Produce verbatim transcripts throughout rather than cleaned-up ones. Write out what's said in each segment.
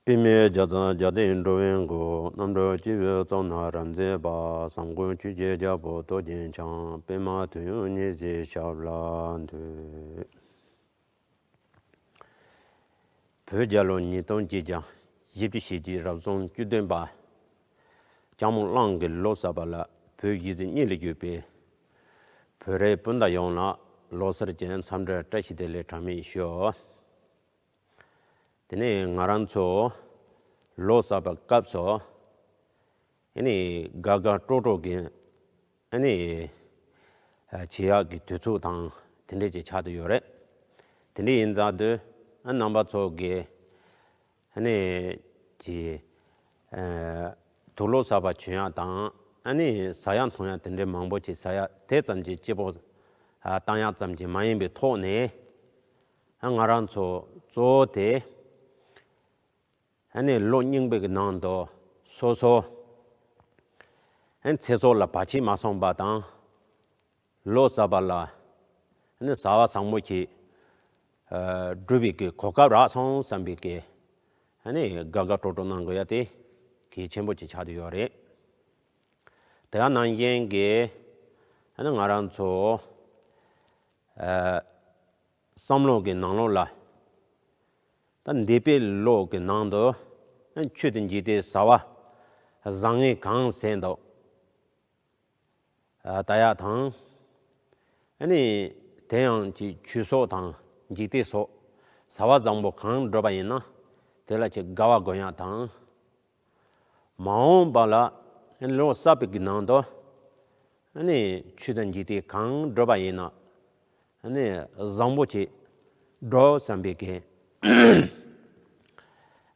པདྨས་རྒྱ་མཚོ་རྒྱལ་བསྟན་འགྲོ་བའི་མགོན། རྣམ་གྲོལ་སྤྱི་བོའི་གཙུག་ན་རབ་མཛེས་པ། བཟང་པོ་ཆོས་ཀྱི་རྒྱལ་པོ་རྡོ་རྗེ་འཆང་། པདྨ་དོན་ཡོད་ཉེར་བཞིའི་ཞབས་ལ་འདུད། བོད་རྒྱལ་ལོ་ཉིས་སྟོང་གཅིག་བརྒྱ་བཞི་བཅུ་ཞེ་གཅིག་རབ་བྱུང་བཅུ་བདུན་པ། ལྕགས་མོ་གླང་གི་ལོ་གསར་པ་ལ་བོད་གཞིས་བྱེས་གཉིས་ལས་གྱུར་པའི་བོད་རིགས་སྤུན་ཟླ་ཡོངས་ལ་ལོ་གསར་གྱི་འཚམས་འདྲི་བཀྲ་ཤིས་བདེ་ལེགས་གྲངས་མེད་ཞུ། དེ་ནས་ང་རང་ཚོ་ལོ་གསར་པའི་སྐབས་སུ་ཨ་ནི་དགའ་དགའ་སྤྲོ་སྤྲོ་གི་ཨ་ནི་བྱེད་ཡག་གི་དུས་ཚོད་དང་དེ་འདྲས་ཅིག་ཆགས་བསྡད་ཡོད་རེད། དེ་འདྲས་ཡིན་ཙང་དུས་ཨ་རྣམ་པ་ཚོ་གི་ཨ་ནི་ཀྱི་ཨ་དུག་ལོག་གསར་པ་གྱོན་ཡག་དང་ཨ་ནི་ཟ་ཡག་འཐུང་ཡག་དེ་འདྲའི་མང་པོ་ཅིག་ཟ་ཡག་དེ་ཙམ་གྱིས་སྐྱིད་པོ་ཨ་བཏང་ཡག་ཙམ་གྱིས་མ་ཡིན་པའི་ཐོག་ནས་ཨ་ང་རང་ཚོ་གཙོ་བོ་དེ་ཨ་ནི་ལོ་རྙིང་པའི་གི་ནང་དུ་སོ་སོ་ཨ་ནི་ཚེ་སྲོག་ལ་བར་ཆད་མ་སོང་པ་དང་། ལོ་གསར་པ་ལ་ཨ་ནི་བྱ་བ་ཚང་མ་ཞིག་ཨ་སྒྲུབ་པའི་གི་གོ་སྐབས་རག་སོང་བསམ་པའི་གི་ཨ་ནི་དགའ་དགའ་སྤྲོ་སྤྲོ་གནང་དགོས་ཡ་དེ་གལ་ཆེན་པོ་ཅིག་ཆགས་བསྡད་ཡོད་རེད། དེ་ག་ནང་བཞིན་གི་ཨ་ནི་ང་རང་ཚོ་ཨ་བསམ་བློ་གི་ནང་ལོགས་ལ་ད་འདས་པའི་ལོ་གི་ནང་དུ་ཨ་ཆོས་དང་འཇིག་རྟེན་བྱ་བ་བཟང་ངན་གང་ཟེར་འདུག་ཨ་ལྟ་ཡག་དང་། ཨ་ནི་དེ་ཡང་ཅིག་ཆོས་སོགས་དང་འཇིག་རྟེན་སོགས་བྱ་བ་བཟང་པོ་གང་བསྒྲུབས་པ་ཡིན་ན་དེ་ལ་ཅིག་དགའ་བ་དགོས་ཡག་དང་། མ་འོངས་པ་ལ་ཨ་ནི་ལོ་གསར་པའི་གི་ནང་དུ་ཨ་ནི་ཆོས་དང་འཇིག་རྟེན་གང་བསྒྲུབས་པ་ཡིན་ན་ཨ་ནི་བཟང་པོ་ཅིག་བསྒྲུབ་བསམ་པའི་གི་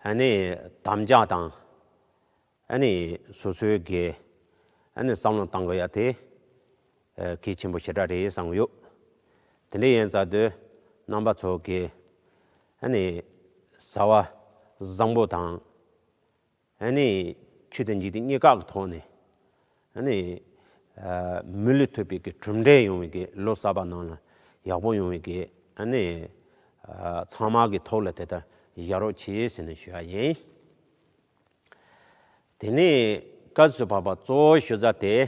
ཨ་ནི་དམ་བཅའ་དང་། ཨ་ནི་སོ་སོའི་གི་ཨ་ནི་བསམ་བློ་བཏང་དགོས་ཡ་དེ་ཨ་གལ་ཆེན་པོ་ཞེ་དྲག་རེད་བསམ་གྱི་ཡོད། དེ་འདྲ་ཡིན་ཙང་དུས་རྣམ་པ་ཚོ་གི་ཨ་ནི་བྱ་བ་བཟང་པོ་དང་ཨ་ནི་ཆོས་དང་འཇིག་རྟེན་གཉིས་ཀ་གི་ཐོག་ནས་ཨ་ནི་ཨ་མི་ལུས་ཐུབ་པའི་གི་གྲུབ་འབྲས་ཡོང་བའི་གི་ལོ་གསར་པ་ནང་ལ་ཡག་པོ་ཡོང་བའི་གི་ཨ་ནི་ཨ་ཚང་མ་གི་ཐོག་ལ་དེ་ལྟར་བཞག་རོགས་གྱིས་ཟེར་ནས་ཞུ་ཡ་ཡིན། དེ་ནས་སྐབས་སུ་བབ་པ་གཙོ་བོ་ཞུ་ས་དེ།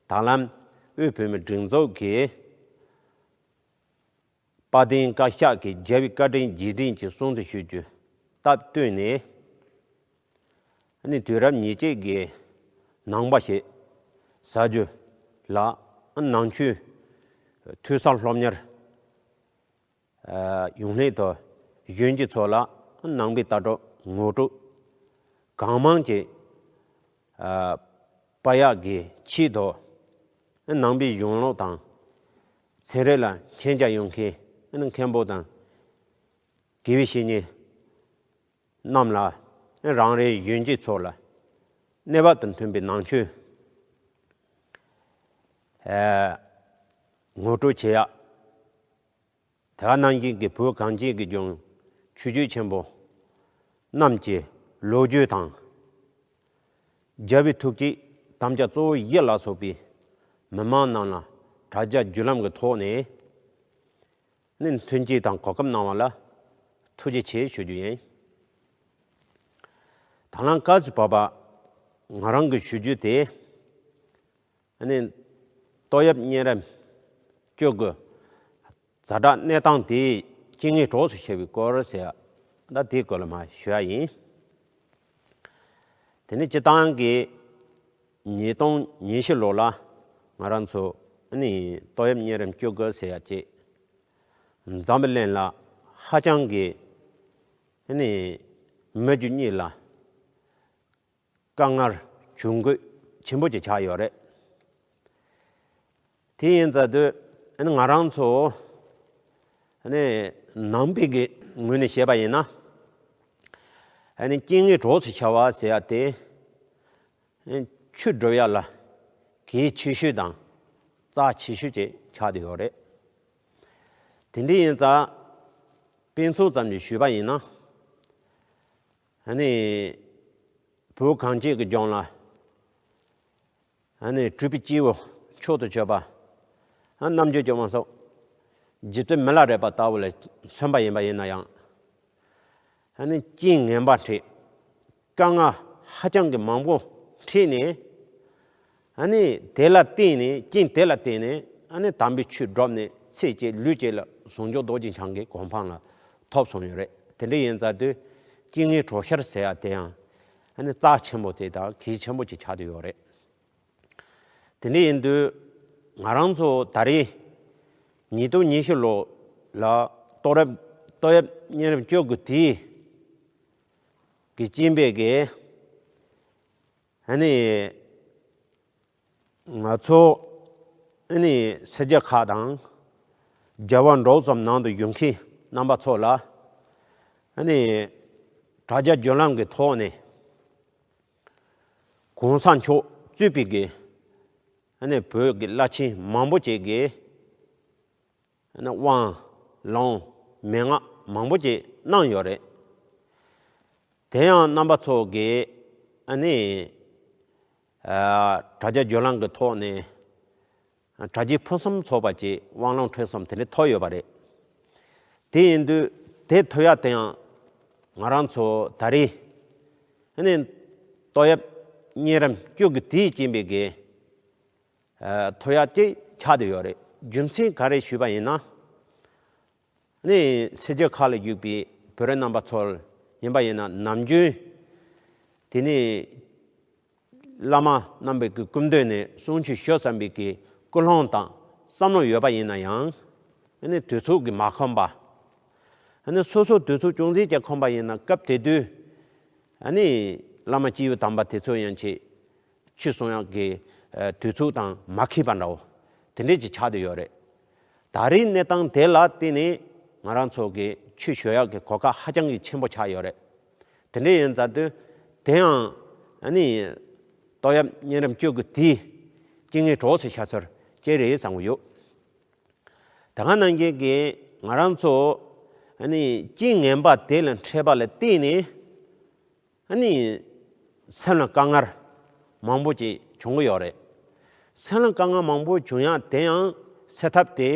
ད་ལམ་དབུས་བོད་མིའི་སྒྲིག་འཛུགས་ཀྱི་དཔལ་ལྡན་བཀའ་ཤག་གིས་རྒྱལ་བའི་བཀའ་དྲིན་རྗེས་དྲན་གྱི་སྲུང་བརྩི་ཞུ་རྒྱུ་སྟབས་བསྟུན་ནས། ཨ་ནི་དུས་རབས་ཉེར་གཅིག་གི་ནང་པ་ཞིག་ཟ་རྒྱུ་ལ་ནང་ཆོས་ཐོས་བསམ་སློབ་གཉེར། ཨ་ཡོང་སླད་དུ་གཞོན་སྐྱེས་ཚོ་ལ་ནང་པའི་ལྟ་གྲུབ་ངོ་སྤྲོད་གང་མང་ཅིག་ཨ་སྤེལ་ཡག་གི་ཆེད་དུ་ནང་པའི་གཞུང་ལུགས་དང་ཚན་རིག་ལ་མཁྱེན་རྒྱ་ཡོད་མཁན་མཁན་པོ་དང་དགེ་བའི་བཤེས་གཉེན་རྣམས་ལ་རང་རེའི་གཞོན་སྐྱེས་ཚོ་ལ་གནས་བབ་དང་མཐུན་པའི་ནང་ཆོས་ཨ་ངོ་སྤྲོད་བྱེད་ཡག་དེ་ག་ནང་བཞིན་གྱི་བོད་གངས་ཅན་གྱི་ལྗོངས་ཆོས་བརྒྱུད་ཆེན་པོ་རྣམས་ཀྱི་ལོ་རྒྱུས་དང་། རྒྱལ་བའི་ཐུགས་བསྐྱེད་དམ་བཅའ་གཙོ་བོ་བཞི་ལ་སོགས་པའི་མི་མང་རྣམས་ལ་དྲ་རྒྱ་བརྒྱུད་ལམ་གྱི་ཐོག་ནས་ནི་མཐུན་རྐྱེན་དང་གོ་སྐབས་གནང་བ་ལ་ཐུགས་རྗེ་ཆེ་ཞུ་རྒྱུ་ཡིན། ད་ལམ་སྐབས་སུ་བབ་པ་ང་རང་གི་ཞུ་རྒྱུ་དེ། ཨ་ནི་ཏོག་དབྱིབས་གཉན་རིམས་བཅུ་དགུ་ཛ་དྲག་གནས་སྟངས་དེའི་རྐྱེན་ངན་གྲོགས་སུ་ཤར་བའི་སྐོར་ཟེར་ཡ་ད་དེའི་སྐོར་ལ་མར་ཞུ་ཡ་ཡིན། དེ་ནི་སྤྱིར་བཏང་གི་ཉིས་སྟོང་ཉི་ཤུ་ལོ་ལ་ང་རང་ཚོ་ཨ་ནི་ཏོག་དབྱིབས་གཉན་རིམས་བཅུ་དགུ་ཟེར་ཡ་ཅིག་འཛམ་བུ་གླིང་ལ་ཧ་ཅང་གི་ཨ་ནི་མི་རྒྱུ་གཉིས་ལ་དཀའ་ངལ་གྱོང་གུད་ཆེན་པོ་ཅིག་ཆགས་ཡོད་རེད། དེ་ཡིན་ཙང་དུས་ཨ་ནི་ང་རང་ཚོ་ཨ་ནི་ནང་པའི་གི་ངོས་ནས་བཤད་པ་ཡིན་ན། ཨ་ནི་རྐྱེན་ངན་གྲོགས་སུ་ཤར་བ་ཟེར་ཡ་དེ་ཨ་ནི་ཆོས་སྒྲུབ་ཡ་ལ་གལ་ཆེ་ཤོས་དང་ རྩ་ཆེ་ཤོས་ཅིག་ཆགས་བསྡད་ཡོད་རེད། དེ་འདྲ་ཡིན་ཙང་དཔེ་མཚོན་ཙམ་ཞིག་ཞུས་པ་ཡིན་ན། ཨ་ནི་བོད་གངས་ཅན་གྱི་ལྗོངས་ལ། ཨ་ནི་སྤྲུལ་པའི་སྐྱེས་བུ་མཆོག་ཏུ་གྱུར་པ། ཨ་རྣམ་འགྱུར་གྱི་དབང་ཕྱུག་རྗེ་བཙུན་མི་ལ་རས་པ་ལྟ་བུ་ལ་མཚོན་པ་ཡིན་པ་ཡིན་ན་ཡང་། ཨ་ནི་རྐྱེན་ངན་པ་འཕྲད། དཀའ་ངལ་ཧ་ཅང་གི་མང་པོ་འཕྲད་ནས། ཨ་ནི་དེ་ལ་བརྟེན་ནས། རྐྱེན་དེ་ལ་བརྟེན་ནས་ཨ་ནི་དམ་པའི་ཆོས་བསྒྲུབས་ནས་ཚེ་གཅིག་ལུས་གཅིག་ལ་ཟུང་འཇུག་རྡོ་རྗེ་འཆང་གི་གོ་འཕང་ལ་ཐོབ་སོང་ཡོད་རེད། དེ་འདྲ་ཡིན་ཙང་དུས་རྐྱེན་ངན་གྲོགས་ཤར་ཟེར་ཡ་དེ་ཡང་ཨ་ནི་རྩ་ཆེན་པོ་དེ་དང་གལ་ཆེན་པོ་ཅིག་ཆགས་བསྡད་ཡོད་རེད། དེ་འདྲ་ཡིན་དུས་ང་རང་ཚོ་ད་རེས་ཉིས་སྟོང་ཉི་ཤུ་ལོ་ལ་ཏོག་དབྱིབས་ཏོག་དབྱིབས་གཉན་རིམས་བཅུ་དགུ་དེ་གི་རྐྱེན་པས་ཀྱི་ཨ་ནི་ང་ཚོ་ཨ་ནི་སེར་སྐྱ་ཁག་དང་རྒྱལ་བ་འབྲོག་གསུམ་ནང་དུ་བཞུགས་མཁན་རྣམ་པ་ཚོ་ལ་ཨ་ནི་དྲ་རྒྱ་བརྒྱུད་ལམ་གྱི་ཐོག་ནས། གོང་ས་མཆོག་གཙོས་པའི་གི་ཨ་ནི་བོད་ཀྱི་བླ་ཆེན་མང་པོ་ཅིག་གིས་ཨ་ནི་དབང་ལུང་མན་ངག་མང་པོ་ཅིག་གནང་ཡོད་རེད། དེ་ཡང་རྣམ་པ་ཚོ་གིས་ཨ་ནི་ཨ་དྲ་རྒྱ་བརྒྱུད་ལམ་གྱི་ཐོག་ནས་དྲ་རྒྱའི་ཕུན་སུམ་ཚོགས་པ་ཅིག་དབང་ལུང་ཁྲིད་གསུམ་དེ་འདྲ་ཐོབ་ཡོད་པ་རེད། དེ་ཡིན་དུས་དེ་ཐོབ་ཡ་དེ་ཡང་ང་རང་ཚོ་ད་རེས་ཨ་ནི་ཏོག་དབྱིབས་གཉན་རིམས་བཅུ་དགུ་དེའི་རྐྱེན་པས་ཀྱི་ཨ་ཐོབ་ཡ་ཅིག་ཆགས་བསྡད་ཡོད་རེད། རྒྱུ་མཚན་ག་རེ་ཞུས་པ་ཡིན་ན། ཨ་ནི་སེར་སྐྱ་ཁག་ལ་བཞུགས་པའི་བོད་རིགས་རྣམ་པ་ཚོ་ཡིན་པ་ཡིན་ན། ནམ་རྒྱུན་དེ་ནས་བླ་མ་རྣམ་པའི་གི་སྐུ་མདུན་ནས་གསུང་ཆོས་ཞུ་བསམ་པའི་གི་ཀུན་སློང་དང་བསམ་བློ་ཡོད་པ་ཡིན་ན་ཡང་། ཨ་ནི་དུས་ཚོད་ཀྱིས་མ་ཁོམ་པ། ཨ་ནི་སོ་སོ་དུས་ཚོད་ཅུང་ཟད་ཀྱང་ཁོམ་པ་ཡིན་ན། སྐབས་དེ་དུས་ཨ་ནི་བླ་མ་སྐྱེས་བུ་དམ་པ་དེ་ཚོ་ཡང་ཆེད་ཆོས་གསུང་ཡག་གི་ཨ་དུས་ཚོད་དང་མ་འཁེལ་བ་འདྲ་བོ་དེ་འདྲས་ཅིག་ཆགས་བསྡད་ཡོད་རེད། ད་རེས་གནས་སྟངས་དེ་ལ་བརྟེན་ནས་ང་རང་ཚོ་གི་ཆོས་ཞུ་ཡག་གི་གོ་སྐབས་ཧ་ཅང་གི་ཆེན་པོ་ཆགས་ཡོད་རེད། དེ་འདྲས་ཡིན་ཙང་དུས་དེ་ཡང་ཨ་ནི་ཏོག་དབྱིབས་གཉན་རིམས་བཅུ་དགུ་དེའི་རྐྱེན་ངན་གྲོགས་སུ་ཤར་ཚུལ་ཅིག་རེད་བསམ་གྱི་ཡོད། ད་ག་ནང་བཞིན་གྱི་ང་རང་ཚོ་ཨ་ནི་རྐྱེན་ངན་པ་དེ་ལ་འཕྲད་པ་ལ་བརྟེན་ནས། ཨ་ནི་སེམས་ལ་དཀའ་ངལ་མང་པོ་ཅིག་བྱུང་གི་ཡོད་རེད། སེམས་ལ་དཀའ་ངལ་མང་པོ་བྱུང་ཡག་དེ་ཡང་སེལ་ཐབས་དེ།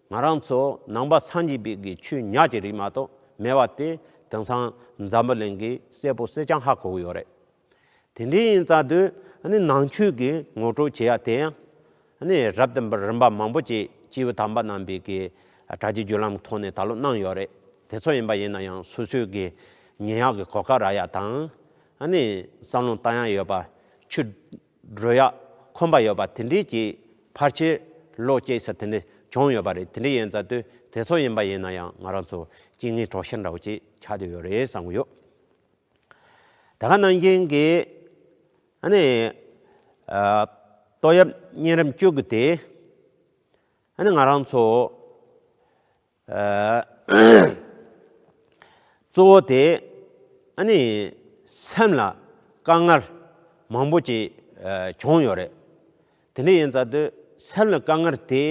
ང་རང་ཚོ་ནང་པ་སངས་རྒྱས་པའི་གི་ཆོས་ཉག་གཅིག་རེད་མ་གཏོགས་མེད་པ་དེ་དེང་སང་འཛམ་བུ་གླིང་གིས་གསལ་པོ་གསལ་རྐྱང་ཧ་གོ་གི་ཡོད་རེད། དེ་འདྲ་ཡིན་ཙང་དུས་ཨ་ནི་ནང་ཆོས་ཀྱི་ངོ་སྤྲོད་བྱེད་ཡག་དེ་ཡང་ཨ་ནི་རབ་དང་རིམ་པ་མང་པོ་ཅིག་སྐྱེས་བུ་དམ་པ་རྣམ་པས་ཀྱི་དྲ་རྒྱའི་བརྒྱུད་ལམ་ཐོག་ནས་ད་ལོ་གནང་ཡོད་རེད། དེ་ཚོ་ཡིན་པ་ཡིན་ན་ཡང་སོ་སོས་ཀྱི་ཉན་ཡག་གི་གོ་སྐབས་རག་ཡག་དང་། ཨ་ནི་བསམ་བློ་བཏང་ཡག་ཡོད་པ། ཆོས་སྒྲུབ་ཡག་ཁོམ་པ་ཡོད་པ་དེ་འདྲས་ཀྱི་ཕལ་ཆེར་ལོ་གཅིག་ཙམ་དེ་འདྲས་བྱུང་ཡོད་པ་རེད། དེ་འདྲས་ཡིན་ཙང་དུས་དེ་ཚོ་ཡིན་པ་ཡིན་ན་ཡང་ང་རང་ཚོ་རྐྱེན་ངན་གྲོགས་ཤར་འདྲ་བོ་ཅིག་ཆགས་བསྡད་ཡོད་རེད་བསམ་གྱི་ཡོད། ད་ག་ནང་བཞིན་གྱི་ཨ་ནི་ཨ་ཏོག་དབྱིབས་གཉན་རིམས་བཅུ་དགུ་དེ་ཨ་ནི་ང་རང་ཚོ་ཨ་གཙོ་བོ་དེ་ཨ་ནི་སེམས་ལ་དཀའ་ངལ་མང་པོ་ཅིག་ཨ་བྱུང་ཡོད་རེད། དེ་འདྲ་ཡིན་ཙང་དུས་སེམས་ལ་དཀའ་ངལ་དེ་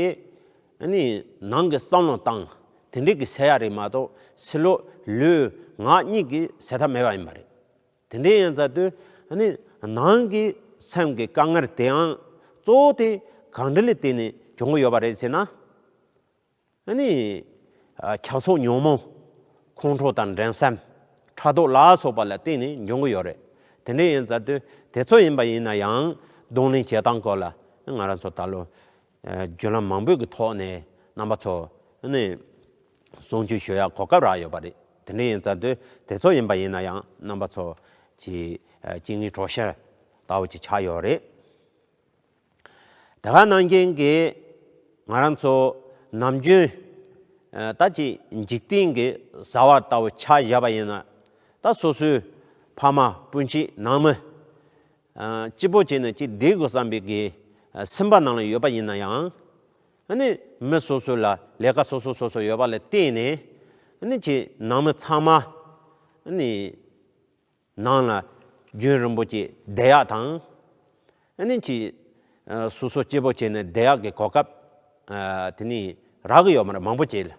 ཨ་ནི་ནང་གི་བསམ་བློ་བཏང་དེ་འདྲ་གི་སེལ་ཡག་རེད་མ་གཏོགས་ཕྱི་ལོགས་ལུས་ངག་གཉིས་ཀྱིས་སེལ་ཐབས་མེད་པ་ཡིན་པ་རེད། དེ་འདྲ་ཡིན་ཙང་དུས་ཨ་ནི་ནང་གི་སེམས་ཀྱི་དཀའ་ངལ་དེའང་གཙོ་བོ་དེ་གང་འདྲ་ལ་བརྟེན་ནས་བྱུང་གི་ཡོད་པ་རེད་ཟེར་ན། ཨ་ནི་ཨ་ཆགས་སོགས་ཉོན་མོངས་ཁོང་ཁྲོ་དང་འགྲན་སེམས་ཕྲག་དོག་ལ་སོགས་པ་ལ་བརྟེན་ནས་འབྱུང་གི་ཡོད་རེད། དེ་འདྲ་ཡིན་ཙང་དུས་དེ་ཚོ་ཡིན་པ་ཡིན་ན་ཡང་གདོང་ལེན་བྱེད་སྟངས་སྐོར་ལ་ང་རང་ཚོ་ད་ལོ་ཨ་བརྒྱུད་ལམ་མང་པོའི་གི་ཐོག་ནས་རྣམ་པ་ཚོ་ཨ་ནི་གསུང་ཆོས་ཞུ་ཡག་གོ་སྐབས་རག་ཡོད་པ་རེད། དེ་འདྲ་ཡིན་ཙང་དུས་དེ་ཚོ་ཡིན་པ་ཡིན་ན་ཡང་རྣམ་པ་ཚོ་གི་ཨ་རྐྱེན་ངན་གྲོགས་ཤར་ལྟ་བུ་ཅིག་ཆགས་ཡོད་རེད། ད་ག་ནང་བཞིན་གྱི་ང་རང་ཚོ་ནམ་རྒྱུན་ཨ་ད་ཅིག་འཇིག་རྟེན་གྱི་བྱ་བ་ལྟ་བུ་ཆ་བཞག་པ་ཡིན་ན། ད་སོ་སོའི་ཕ་མ་སྤུན་མཆེད་ནང་མི་ཨ་གཅིག་པོ་བྱས་ནས་ཅིག་བསྡད་དགོས་བསམ་པའི་གི་ཨ་སེམས་པ་ནང་ལ་ཡོད་པ་ཡིན་ན་ཡང་། ཨ་ནི་མི་སོ་སོ་ལ་ལས་ཀ་སོ་སོ་སོ་སོ་ཡོད་པ་ལ་བརྟེན་ནས་ཨ་ནི་ཅིག་ནང་མི་ཚང་མ་ཨ་ནི་ནང་ལ་རྒྱུན་རིང་པོ་ཅིག་བསྡད་ཡག་དང་། ཨ་ནི་ཅིག་ སོ་སོ་སྐྱིད་པོ་བྱས་ནས་བསྡད་ཡག་གི་གོ་སྐབས་དེ་ནི་རག་གི་ཡོད་མ་རེད། མང་པོ་བྱས་ལ།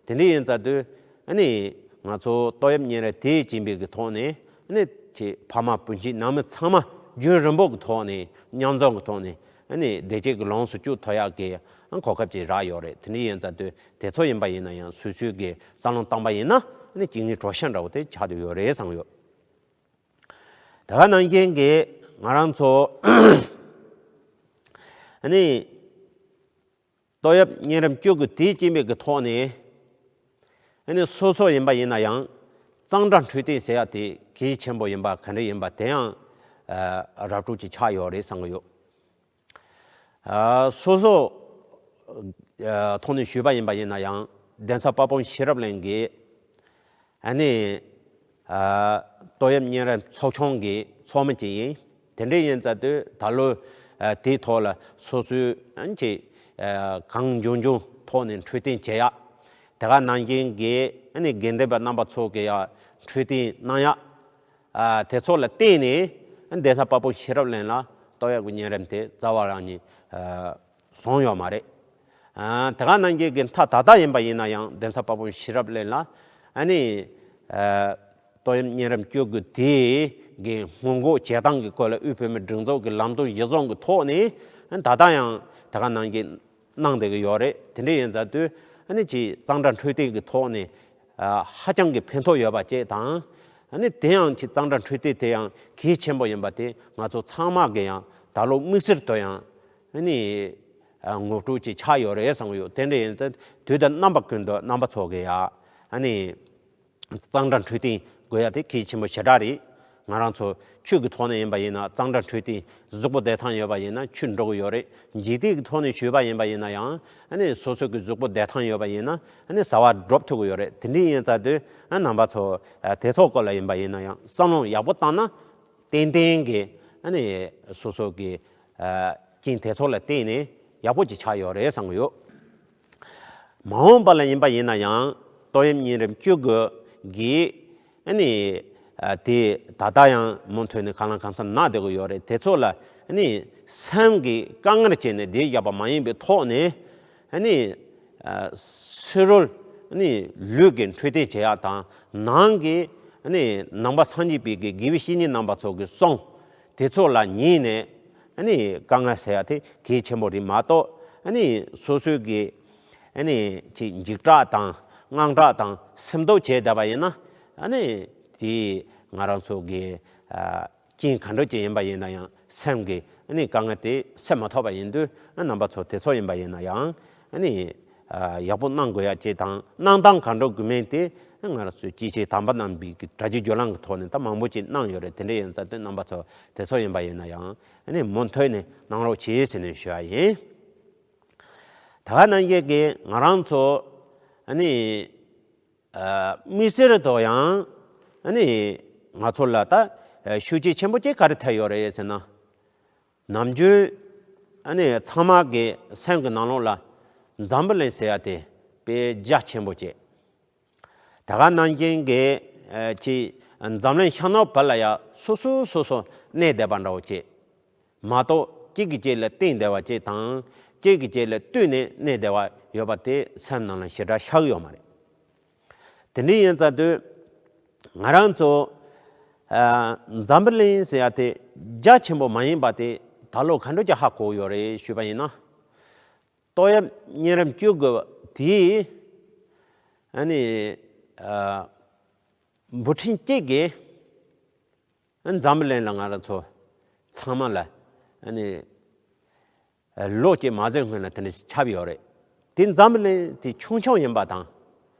དེ་འདྲ་ཡིན་ཙང་དུས་ཨ་ནི་ང་ཚོ་ཏོག་དབྱིབས་གཉན་རིམས་དེ་སྦྱིན་པའི་གི་ཐོག་ནས་ཨ་ནི་ཅིག་ཕ་མ་སྤུན་མཆེད་ནང་མི་ཚང་མ་རྒྱུན་རིང་པོ་གི་ཐོག་ནས་མཉམ་འཛོམས་གི་ཐོག་ནས་ཨ་ནི་བདེ་སྐྱིད་ཀྱི་ལོངས་སུ་སྤྱོད་ཐུབ་ཡག་གི་གོ་སྐབས་ཅིག་རག་ཡོད་རེད། དེ་འདྲ་ཡིན་ཙང་དུས་དེ་ཚོ་ཡིན་པ་ཡིན་ན་ཡང་སོ་སོའི་གི་བསམ་བློ་བཏང་པ་ཡིན་ན་ཨ་ནི་གཅིག་ནི་གྲོགས་ཤ་འདྲ་བོ་དེ་ཆགས་བསྡད་ཡོད་རེད་བསམ་གི་ཡོད། དེ་ག་ནང་བཞིན་གྱི་ང་རང་ཚོ་ཨ་ནི་ཏོག་དབྱིབས་གཉན་རིམས་བཅུ་དགུ་དེའི་སྐྱེ་དམན་གྱི་ཐོག་ནས་ཨ་ནི་སོ་སོ་ཡིན་པ་ཡིན་ན་ཡང་གཙང་སྦྲ་འཕྲོད་བསྟེན་ཟེར་ཡ་དེ་གལ་ཆེན་པོ་ཡིན་པ་ག་འདྲ་ཡིན་པ་དེ་ཡང་ར་སྤྲོད་ཅིག་ཆགས་ཡོད་རེད་བསམ་གི་ཡོད། སོ་སོ་ཐོག་ནས་ཞུས་པ་ཡིན་པ་ཡིན་ན་ཡང་གདན་ས་དཔལ་སྤུངས་ཤེས་རབ་གླིང་གི་ཨ་ནི་ཏོག་དབྱིབས་གཉན་རིམས་ཚོགས་ཆུང་གི་ཚོགས་མི་ཅིག་ཡིན། དེ་འདྲ་ཡིན་ཙང་དུས་ད་ལོ་དེའི་ཐོག་ལ་སོ་སོའི་ཨ་ནི་ཅིག་གང་བྱུང་བྱུང་ཐོག་ནས་འཕྲོད་བསྟེན་བྱེད་ཡག་དེ་ག་ནང་བཞིན་གྱི་ཨ་ནི་དགེ་འདུན་པ་རྣམ་པ་ཚོ་གི་ཡང་འཕྲོད་བསྟེན་གནང་ཡག་ཨ་དེ་ཚོ་ལ་བརྟེན་ནས་གདན་ས་དཔལ་སྤུངས་ཤེས་རབ་གླིང་ལ་ཏོག་དབྱིབས་ཀྱི་གཉན་རིམས་དེ་རྩ་བ་རང་ནས་ཨ་བྱུང་ཡོད་མ་རེད། ཨ་དེ་ག་ནང་བཞིན་གྱི་མཐའ་ད་ལྟ་ཡིན་པ་ཡིན་ན་ཡང་གདན་ས་དཔལ་སྤུངས་ཤེས་རབ་གླིང་ལ་ཨ་ནི་ཨ་ཏོག་དབྱིབས་གཉན་རིམས་བཅུ་དགུ་དེ་གི་སྔོན་འགོག་བྱེད་སྟངས་ཀྱི་སྐོར་ལ་དབུས་བོད་མིའི་སྒྲིག་འཛུགས་ཀྱི་ལམ་སྟོན་གཞི་བཟུང་གི་ཐོག་ནས་ཨ་ད་ལྟ་ཡང་དེ་ག་ནང་བཞིན་གནང་བསྡད་ཀྱི་ཡོད་རེད། དེ་འདྲ་ཡིན་ཙང་དུས་ཨ་ནི་ཅིག་གཙང་སྦྲ་འཕྲོད་བསྟེན་གྱི་ཐོག་ནས་ཨ་ཧ་ཅང་གི་ཕན་ཐོགས་ཡོད་པ་བཅས་དང་། ཨ་ནི་དེ་ཡང་ཅིག་གཙང་སྦྲ་འཕྲོད་བསྟེན་དེ་ཡང་གལ་ཆེན་པོ་ཡིན་པ་དེ་ང་ཚོ་ཚང་མ་གི་ཡང་ད་ལོ་དམིགས་བསལ་དུ་ཡང་ཨ་ནི་ཨ་ངོ་སྤྲོད་ཅིག་ཆགས་ཡོད་རེད་བསམ་གྱི་ཡོད། དེ་འདྲ་ཡིན་ཙང་དུས་དང་རྣམ་པ་ཀུན་ཏུ་རྣམ་པ་ཚོ་གི་ཡང་ཨ་ནི། གཙང་སྦྲ་འཕྲོད་བསྟེན་དགོས་ཡ་དེ་གལ་ཆེན་པོ་ཞེ་དྲག་རེད། ང་རང་ཚོ་ཆོས་ཀྱི་ཐོག་ནས་ཡིན་པ་ཡིན་ན་གཙང་སྦྲ་འཕྲོད་བསྟེན་གཟུགས་པོ་བདེ་ཐང་ཡོད་པ་ཡིན་ན་ཆོས་འགྲོ་གི་ཡོད་རེད། འཇིག་རྟེན་གྱི་ཐོག་ནས་ཞུས་པ་ཡིན་པ་ཡིན་ན་ཡང་ཨ་ནི་སོ་སོ་གི་གཟུགས་པོ་བདེ་ཐང་ཡོད་པ་ཡིན་ན་ཨ་ནི་བྱ་བ་སྒྲུབ་ཐུབ་ཀྱི་ཡོད་རེད། དེ་འདྲ་ཡིན་ཙང་དུས་ཨ་རྣམ་པ་ཚོ་དེ་ཚོ་སྐོར་ལ་ཡིན་པ་ཡིན་ན་ཡང་བསམ་བློ་ཡག་པོ་བཏང་ན་ཏན་ཏན་གྱི་ཨ་ནི་སོ་སོ་གི་རྐྱེན་དེ་ཚོ་ལ་བརྟེན་ནས་ཡག་པོ་ཅིག་ཆགས་ཡོད་རེད་བསམ་གྱི་ཡོད། མ་འོངས་པ་ལ་ཡིན་པ་ཡིན་ན་ཡང་ཏོག་དབྱིབས་གཉན་རིམས་བཅུ་དགུ་གིས་ཨ་ནི་ཨ་དེ་ད་ལྟ་ཡང་མུ་མཐུད་ནས་གང་ལ་གང་འཚམ་ན་བསྡད་ཀྱི་ཡོད་རེད། དེ་ཚོ་ལ་ཨ་ནི་སེམས་ཀྱི་དཀའ་ངལ་བྱས་ནས་བསྡད་བཞག་པ་མ་ཡིན་པའི་ཐོག་ནས་ཨ་ནི་ཨ་ཕྱི་རོལ་ཨ་ནི་ལུས་ཀྱི་འཕྲོད་བསྟེན་བྱེད་ཡག་དང་ནང་གི་ཨ་ནི་ནང་པ་སངས་རྒྱས་པའི་གི་དགེ་བའི་བཤེས་གཉེན་རྣམ་པ་ཚོ་གི་གསུང་དེ་ཚོ་ལ་ཉན་ནས་ཨ་ནི་དཀའ་ངལ་སེལ་ཡག་དེ་གལ་ཆེན་པོ་རེད་མ་གཏོགས་ཨ་ནི་སོ་སོའི་གི་ཨ་ནི་ཅིག་འཇིགས་སྐྲག་དང་དངངས་སྐྲག་དང་སེམས་སྡུག་བྱས་བསྡད་པ་ཡིན་ན་ཨ་ནི་དེ་ང་རང་ཚོ་གི་ཨ་རྐྱེན་ག་འདྲ་ཅིག་ཡིན་པ་ཡིན་ན་ཡང་སེམས་ཀྱི་ཨ་ནི་དཀའ་ངལ་དེ་སེལ་མ་ཐུབ་པ་ཡིན་དུས་ཨ་རྣམ་པ་ཚོ་དེ་ཚོ་ཡིན་པ་ཡིན་ན་ཡང་ཨ་ནི་ཨ་ཡག་པོ་གནང་དགོས་ཡ་ཅིག་དང་གནང་སྟངས་ག་འདྲ་དགོས་མིན་དེ་ང་རང་ཚོའི་སྐྱེས་ཆེན་དམ་པ་རྣམས་ཀྱི་གྲ་རྒྱས་བརྒྱུད་ལམ་གྱི་ཐོག་ནས་ད་མང་པོ་ཅིག་གནང་ཡོད་རེད། དེ་འདྲ་ཡིན་ཙང་དེ་རྣམ་པ་ཚོ་དེ་ཚོ་ཡིན་པ་ཡིན་ན་ཡང་ཨ་ནི་མུ་མཐུད་ནས་གནང་རོགས་གྱིས་ཟེར་ནས་ཞུ་བ་ཡིན། ད་ག་ནང་བཞིན་གྱི་ང་རང་ཚོ་ཨ་ནི་ཨ་མི་སེར་དུ་ཡང་ཨ་ནི་ང་ཚོ་ལ་ད་ཤུགས་རྐྱེན་ཆེན་པོ་ཅིག་ག་རེ་ཐེབས་ཡོད་རེད་ཟེར་ན། ནམ་རྒྱུན་ཨ་ནི་ཚང་མ་གི་སེམས་ཀྱི་ནང་ལོགས་ལ་འཛམ་བུ་གླིང་ཟེར་ཡ་དེ་དཔེ་རྒྱ་ཆེན་པོ་བྱས། ད་ག་ནང་བཞིན་གྱི་ཨ་ཅིག་འཛམ་གླིང་ཤར་ནུབ་བར་ལ་ཡ་སོ་སོ་སོ་སོ་གནས་བསྡད་པ་འདྲ་བོ་བྱས། མ་གཏོགས་གཅིག་གིས་གཅིག་ལ་བརྟེན་བསྡད་པ་ཅིག་དང་གཅིག་གིས་གཅིག་ལ་ལྟོས་ནས་གནས་བསྡད་པ་ཡོད་པ་དེ་སེམས་ནང་ལ་ཞེ་དྲག་ཤར་གི་ཡོད་མ་རེད། དེ་འདྲ་ཡིན་ཙང་དུས་ང་རང་ཚོ་ཨ་འཛམ་བུ་གླིང་ཟེར་ཡ་དེ་རྒྱ་ཆེན་པོ་མ་ཡིན་པ་དེ་ད་ལོ་ག་འདྲ་ཅིག་ཧ་གོ་ཡོད་རེད་ཞུས་པ་ཡིན་ན། ཏོག་དབྱིབས་གཉན་རིམས་བཅུ་དགུ་དེས་ཨ་ནི་ཨ་འབུ་ཕྲན་གཅིག་གིས་འཛམ་བུ་གླིང་ལ་ང་རང་ཚོ་ཚང་མ་ལ་ཨ་ནི་ལོ་གཅིག་མ་ཟིན་སྔོན་ལ་དེ་འདྲ་ཁྱབ་ཡོད་རེད། དེ་འཛམ་བུ་གླིང་དེ་ཆུང་ཆུང་ཡིན་པ་དང་།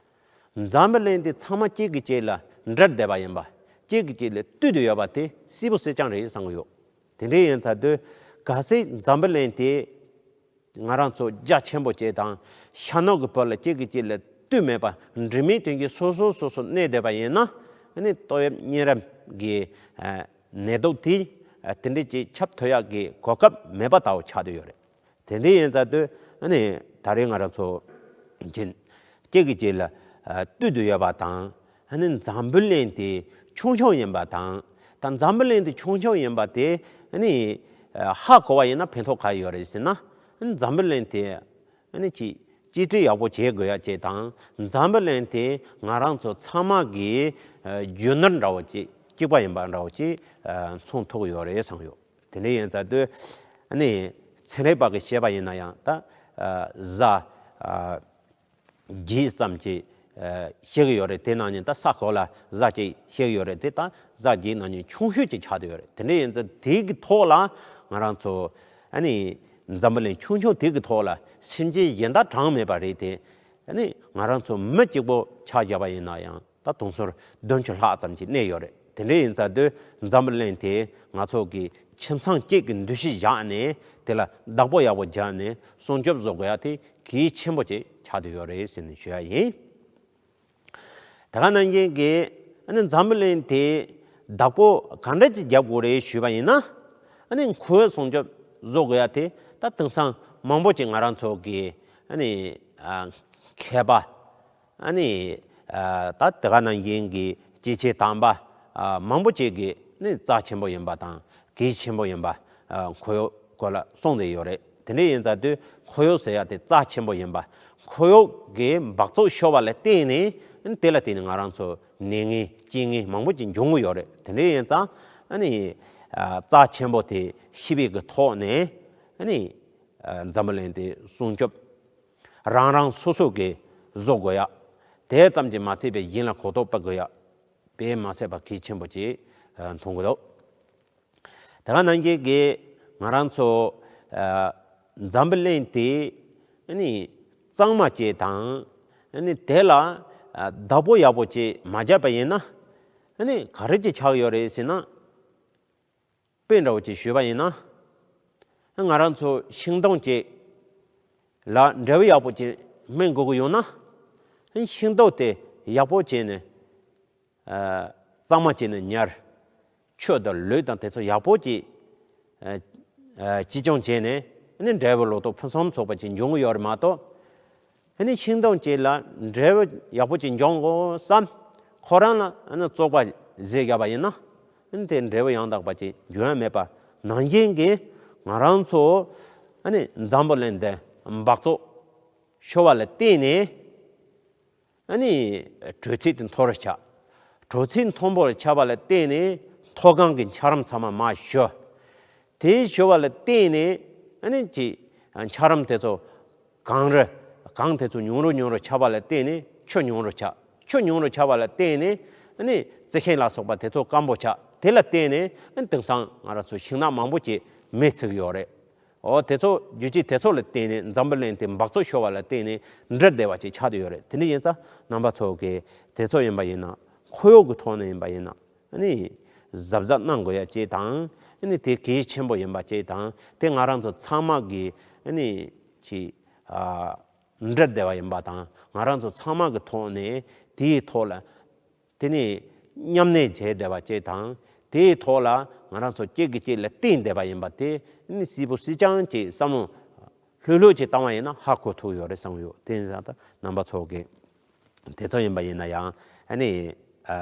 འཛམ་བུ་གླིང་དེ་ཚང་མ་གཅིག་གིས་གཅིག་ལ་འདྲེས་བསྡད་པ་ཡིན་པ། གཅིག་གིས་གཅིག་ལ་ལྟོས་བསྡད་ཡོད་པ་དེ་སྲིད་པ་སྲིད་རྐྱང་རེད་བསམ་གྱི་ཡོད། དེ་འདྲ་ཡིན་ཙང་དུས་གལ་སྲིད་འཛམ་བུ་གླིང་དེ་ང་རང་ཚོ་རྒྱ་ཆེན་པོ་བྱས་དང་ཤར་ནུབ་ཀྱི་བར་ལ་གཅིག་གིས་གཅིག་ལ་ལྟོས་མེད་པ་འདྲེས་མའི་དོན་གྱིས་སོ་སོ་སོ་སོ་གནས་བསྡད་པ་ཡིན་ན་ཨ་ནི་ཏོག་དབྱིབས་གཉན་རིམས་ཀྱི་ཨ་ནད་དུག་དེ་ཨ་དེ་འདྲ་ཅིག་ཁྱབ་ཐུབ་ཡག་གི་གོ་སྐབས་མེད་པ་ལྟ་བུ་ཆགས་བསྡད་ཡོད་རེད། དེ་འདྲ་ཡིན་ཙང་དུས་ཨ་ནི་ད་རེས་ང་རང་ཚོ་གཅིག་གིས་གཅིག་ལ་ཨ་ལྟོས་བསྡད་ཡོད་པ་དང་། ཨ་ནི་འཛམ་བུ་གླིང་དེ་ཆུང་ཆུང་ཡིན་པ་དང་། ད་འཛམ་བུ་གླིང་དེ་ཆུང་ཆུང་ཡིན་པ་དེ་ཨ་ནི་ ཧ་གོ་བ་ཡིན་ན་ཕན་ཐོགས་ག་ཡོད་རེད་ཟེར་ན། འཛམ་བུ་གླིང་དེ་ཨ་ནི་ཅིག་གཅིག་སྒྲིལ་ཡག་པོ་བྱེད་དགོས་ཡ་ཅིག་དང་། འཛམ་བུ་གླིང་དེ་ང་རང་ཚོ་ཚང་མ་གི་རྒྱུ་ནོར་འདྲ་བོ་ཅིག་གཅིག་པ་ཡིན་པ་འདྲ་བོ་ཅིག་མཚོན་ཐུབ་ཡོད་རེད་བསམ་ཡོད། དེ་འདྲ་ཡིན་ཙང་དུས་ཨ་ནི་ཚན་རིག་པ་གི་བཤད་པ་ཡིན་ན་ཡང་ད་གཟའ་བརྒྱད་ཙམ་ཅིག་བཤད་ཀྱི་ཡོད་རེད། དེ་ནང་ནས་ད་ས་གོ་ལ་གཟའ་གཅིག་བཤད་ཀྱི་ཡོད་རེད། དེ་ད་གཟའ་བརྒྱད་ནང་ནས་ཆུང་ཤོས་ཅིག་ཆགས་བསྡད་ཡོད་རེད། དེ་འདྲ་ཡིན་ཙང་དེ་གི་ཐོག་ལ་ང་རང་ཚོ་ཨ་ནི་འཛམ་བུ་གླིང་ཆུང་ཆུང་དེ་གི་ཐོག་ལ་སེམས་ཅན་གཞན་དག་གྲངས་མེད་པ་རེད་དེ། ཨ་ནི་ང་རང་ཚོ་མི་གཅིག་པོ་ཆ་བཞག་པ་ཡིན་ན་ཡང་ད་དུང་ཕྱུར་བདུན་ཅུ་ལྷག་ཙམ་ཅིག་གནས་ཡོད་རེད། དེ་འདྲ་ཡིན་ཙང་དུས་འཛམ་བུ་གླིང་དེ་ང་ཚོ་གི་ཁྱིམ་ཚང་གཅིག་གི་འདུ་ཤེས་བཞག་ནས་དེ་ལ་བདག་པོ་ཡག་པོ་བརྒྱབ་ནས་སྲུང་སྐྱོབ་བཟོ་དགོས་ཡ་དེ་གལ་ཆེན་པོ་ཅིག་ཆགས་བསྡད་ཡོད་རེད་ཟེར་ནས་ཞུ་ཡ་ཡིན། དེ་ག་ནང་བཞིན་གྱི་ཨ་ནི་འཛམ་བུ་གླིང་དེ་བདག་པོ་ག་འདྲ་ཅིག་རྒྱབ་དགོས་རེད་ཞུས་པ་ཡིན་ན། ཨ་ནི་ཁོའི་སྲུང་སྐྱོབ་བཟོ་དགོས་ཡ་དེ་ད་དེང་སང་མང་པོ་ཅིག་ང་རང་ཚོ་གི་ཨ་ནི་ཨ་མཁས་པ། ཨ་ནི་ཨ་ད་དེ་ག་ནང་བཞིན་གྱི་སྐྱེས་ཆེན་དམ་པ་ཨ་མང་པོ་ཅིག་གིས་ནི་རྩ་ཆེན་པོ་ཡིན་པ་དང་གལ་ཆེན་པོ་ཡིན་པ་ཨ་ཁོར་ཡུག་སྐོར་ལ་གསུངས་བསྡད་ཡོད་རེད། དེ་འདྲ་ཡིན་ཙང་དུས་ཁོར་ཡུག་ཟེར་ཡ་དེ་རྩ་ཆེན་པོ་ཡིན་པ། ཁོར་ཡུག་གི་འབག་བཙོག་ཤོར་བ་ལ་བརྟེན་ནས་ཨ་ནི་དེ་ལ་བརྟེན་ནས་ང་རང་ཚོ་ནད་ངན་རྐྱེན་ངན་མང་པོ་ཅིག་འབྱུང་གི་ཡོད་རེད། དེ་འདྲ་ཡིན་ཙང་ཨ་ནི་ཨ་རྩ་ཆེན་པོ་དེ་ཤེས་པའི་གི་ཐོག་ནས་ཨ་ནི་ཨ་འཛམ་བུ་གླིང་དེ་སྲུང་སྐྱོབ་རང་རང་སོ་སོ་གིས་བཟོ་དགོས་ཡ། དེ་ཙམ་གྱིས་མ་ཚད་པའི་གཞན་ལ་གོ་རྟོགས་སྤེལ་དགོས་ཡ། དེ་མ་ཟད་པ་གལ་ཆེན་པོ་ཅིག་ཨ་མཐོང་གི་འདུག་དེ་ག་ནང་བཞིན་གྱི་ང་རང་ཚོ་ཨ་འཛམ་བུ་གླིང་དེ་ཨ་ནི་གཙང་མ་བྱས་དང་ཨ་ནི་དེ་ལ་ཨ་བདག་པོ་ཡག་པོ་ཅིག་མ་བརྒྱབ་པ་ཡིན་ན་ཨ་ནི་ག་རེ་ཅིག་ཆགས་ཡོད་རེད་ཟེར་ན། དཔེ་འདྲ་བོ་ཅིག་ཞུས་པ་ཡིན་ན། ང་རང་ཚོ་ཤིང་སྡོང་ཅིག་ལ་འབྲས་བུ་ཡག་པོ་ཅིག་སྨིན་དགོས་ཀྱི་ཡོད་ན། ཤིང་སྡོང་དེ་ཡག་པོ་བྱས་ནས་ཨ་གཙང་མ་བྱས་ནས་ཉར། ཆུ་དང་ལུད་དང་དེ་ཚོ་ཡག་པོ་ཅིག་ཨ་ཨ་བཅོས་སྐྱོང་བྱས་ནས་ནི་འབྲས་བུ་ལོ་ཏོག་ཕུན་སུམ་ཚོགས་པ་ཅིག་འབྱུང་གི་ཡོད་རེད་མ་གཏོགས། ཨ་ནི་ཤིང་སྡོང་ཅིག་ལ་འབྲས་བུ་ཡག་པོ་ཅིག་འབྱུང་དགོས་བསམ། ཁོ་རང་ལ་ཨ་ནི་བཙོག་པ་བཟོས་བཞག་པ་ཡིན་ན། ཨ་ནི་དེ་འབྲས་བུ་ཡང་དག་པ་ཅིག་འབྱུང་ཡ་མེད་པ་ནང་བཞིན་གྱི་ང་རང་ཚོ་ཨ་ནི་འཛམ་བུ་གླིང་འདི་འབག་བཙོག་ཤོར་བ་ལ་བརྟེན་ནས་ཨ་ནི་དྲོད་ཚད་དེ་མཐོ་རུ་ཆགས། དྲོད་ཚད་མཐོན་པོ་ཆགས་པ་ལ་བརྟེན་ནས་མཐོ་སྒང་གི་འཁྱགས་རོམ་ཚང་མ་མར་ཞུ། དེ་ཞུ་བ་ལ་བརྟེན་ནས་ཨ་ནི་ཅིག་འཁྱགས་རོམ་དེ་ཚོ་གངས་རི། གངས་དེ་ཚོ་ཉུང་རུ་ཉུང་རུ་ཆགས་པ་ལ་བརྟེན་ནས་ཆུ་ཉུང་རུ་ཆགས། ཆུ་ཉུང་རུ་ཆགས་པ་ལ་བརྟེན་ནས་ཨ་ནི་རྩི་ཤིང་ལ་སོགས་པ་དེ་ཚོ་སྐམ་པོ་ཆགས། དེ་ལ་བརྟེན་ནས་ཨ་ནི་དེང་སང་ང་རང་ཚོ་ཤིང་ནགས་མང་པོ་ཅིག་མེ་ཚིག་ཡོད་རེད། འོ་དེ་ཚོ་རྒྱུ་རྐྱེན་དེ་ཚོ་ལ་བརྟེན་ནས་འཛམ་བུ་གླིང་དེ་འབག་བཙོག་ཤོར་བ་ལ་བརྟེན་ནས་འདྲེས་བསྡད་པ་ཅིག་ཆགས་བསྡད་ཡོད་རེད། དེ་འདྲ་ཡིན་ཙང་རྣམ་པ་ཚོ་གིས་དེ་ཚོ་ཡིན་པ་ཡིན་ན་ཁོར་ཡུག་གི་ཐོག་ནས་ཡིན་པ་ཡིན་ན་ཨ་ནི་གཟབ་གཟབ་གནང་དགོས་ཡ་ཅིག་དང་། ཨ་ནི་དེ་གལ་ཆེན་པོ་ཡིན་པ་ཅིག་དང་། དེ་ང་རང་ཚོ་ཚང་མ་གིས་ཨ་ནི་ཅིག་ཨ་འདྲེས་བསྡད་པ་ཡིན་པ་དང་། ང་རང་ཚོ་ཚང་མ་གི་ཐོག་ནས་དེའི་ཐོག་ལ་དེ་ནས་མཉམ་གནས་བྱས་བསྡད་པ་ཅིག་དང་། དེའི་ཐོག་ལ་ང་རང་ཚོ་གཅིག་གིས་གཅིག་ལ་བརྟེན་བསྡད་པ་ཡིན་པ་དེ་ནི་སིལ་བུ་སིལ་རྐྱང་ཅིག་བསམ་བློ་ལྷོད་ལྷོད་ཅིག་བཏང་བ་ཡིན་ན་ཧ་གོ་ཐུབ་ཡོད་རེད་བསམ་ཡོད། དེ་ཡིན་ཙང་ད་རྣམ་པ་ཚོ་གིས་དེ་ཚོ་ཡིན་པ་ཡིན་ན་ཡང་ཨ་ནི་ཨ་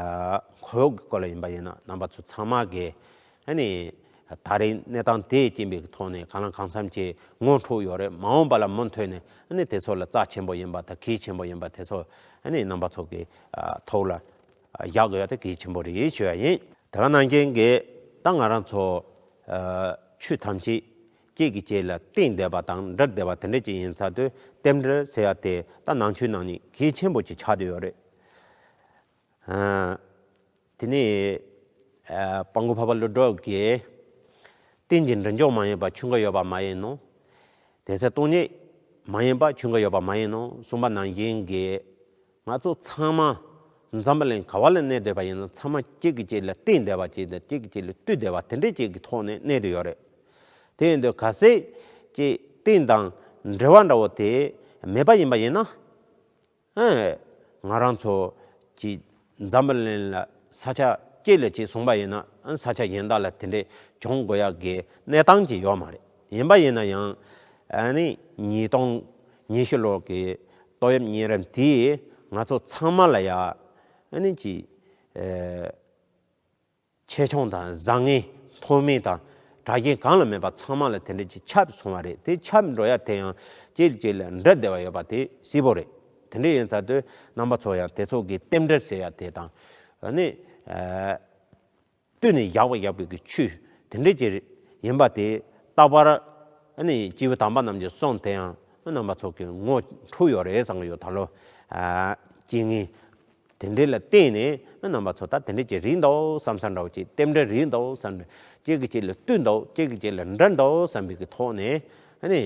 ཁོར་ཡུག་གི་སྐོར་ལ་ཡིན་པ་ཡིན་ན་རྣམ་པ་ཚོ་ཚང་མ་གིས་ཨ་ནི་ད་རེས་གནས་སྟངས་དེ་རྐྱེན་པའི་ཐོག་ནས་གང་ལ་གང་འཚམ་ཅིག་ངོ་འཕྲོད་ཡོད་རེད། མ་འོངས་པ་ལ་མུ་མཐུད་ནས་ཨ་ནི་དེ་ཚོ་ལ་རྩ་ཆེན་པོ་ཡིན་པ་དང་གལ་ཆེན་པོ་ཡིན་པ་དེ་ཚོ་ཨ་ནི་རྣམ་པ་ཚོ་གི་ཨ་ཐོག་ལ་བཞག་དགོས་ཡ་དེ་གལ་ཆེན་པོ་རེད་ཞུ་ཡ་ཡིན། དེ་ག་ནང་བཞིན་གྱི་ད་ང་རང་ཚོ་ཨ་ཆོས་ཐམས་ཅད་གཅིག་གིས་གཅིག་ལ་བརྟེན་བསྡད་པ་དང་འདྲེས་བསྡད་པ་དེ་འདྲ་ཅིག་ཡིན་ཙང་དུས་རྟེན་འབྲེལ་ཟེར་ཡ་དེ་ད་ནང་ཆོས་ནང་ནས་གལ་ཆེན་པོ་ཅིག་ཆགས་བསྡད་ཡོད་རེད། ཨ་དེ་ནས་ཨ་སྤྲང་པོ་འཕགས་པ་ཀླུ་སྒྲུབ་ཀྱིས་རྟེན་ཅིང་འབྲེལ་འཇོག་མ་ཡིན་པ་ཆོས་འགའ་ཡོད་པ་མ་ཡིན་ནོ། དེ་ཚེ་སྟོང་ཉིད་མ་ཡིན་པ་ཆོས་འགའ་ཡོད་པ་མ་ཡིན་ནོ་གསུངས་པ་ནང་བཞིན་གྱི། ང་ཚོ་ཚང་མ་འཛམ་བུ་གླིང་ག་བ་ལ་གནས་བསྡད་པ་ཡིན་ན་ཚང་མ་གཅིག་གིས་གཅིག་ལ་བརྟེན་བསྡད་པ་ཅིག་དང་གཅིག་གིས་གཅིག་ལ་ལྟོས་བསྡད་པ་དེ་འདྲའི་ཅིག་གི་ཐོག་ནས་གནས་བསྡད་ཡོད་རེད། དེ་ཡིན་དུས་གལ་སྲིད་ཀྱི་རྟེན་དང་འབྲེལ་བ་འདྲ་བོ་དེ་མེད་པ་ཡིན་པ་ཡིན་ན། ཨེ། ང་རང་ཚོ་གི་འཛམ་བུ་གླིང་ལ་ས་ཆ་གཅིག་ལ་གཅིག་བཟུང་པ་ཡིན་ན་ཨ་ས་ཆ་གཞན་དག་ལ་དེ་འདྲའི་བྱུང་དགོས་ཡག་གི་གནས་སྟངས་ཅིག་ཡོད་མ་རེད། ཡིན་པ་ཡིན་ན་ཡང་ཨ་ནི་ཉིས་སྟོང་ཉི་ཤུ་ལོ་གི་ཏོག་དབྱིབས་གཉན་རིམས་དེས་ང་ཚོ་ཚང་མ་ལ་ཡ་ཨ་ནི་གི་ཨེ། ཆེ་ཆུང་དང་བཟང་ངན་མཐོ་དམན་དང་ གྲགས་རྒྱན་གང་ལ་མེད་པ་ཚང་མ་ལ་དེ་འདྲ་ཅིག་ཁྱབ་སོང་བ་རེད། དེ་ཁྱབ་འགྲོ་ཡ་དེ་ཡང་གཅིག་ལ་གཅིག་ལ་འདྲེས་བསྡད་པ་ཡོད་པ་དེ་གསལ་པོ་རེད། དེ་འདྲ་ཡིན་ཙང་དུས་རྣམ་པ་ཚོ་ཡང་དེ་ཚོ་གི་རྟེན་འབྲེལ་ཟེར་ཡ་དེ་དང་ཨ་ནི་ཨ་བཏུད་ནས་བཞག་པ་བཞག་པའི་གི་ཆོས་དེ་འདྲ་ཅིག་ཡིན་པ་དེ་རྟག་པར་ཨ་ནི་སྐྱེས་བུ་དམ་པ་རྣམས་ཀྱི་གསུང་དེ་ཡང་རྣམ་པ་ཚོ་གི་ངོ་འཕྲོད་ཡོད་རེད་བསམ་གི་ཡོད། ད་ལོ་ཨ་རྐྱེན་ངན་དེ་འདྲ་ལ་བརྟེན་ནས་རྣམ་པ་ཚོ་ད་དེ་འདྲ་ཅིག་རེད་འདུག་བསམ་ས་འདྲ་བོ་ཅིག་རྟེན་འབྲེལ་རེད་འདུག་བསམ་འདྲ། གཅིག་གིས་གཅིག་ལ་བསྟུན་འདུག་གཅིག་གིས་གཅིག་ལ་འདྲེས་འདུག་བསམ་པའི་གི་ཐོག་ནས་ཨ་ནི་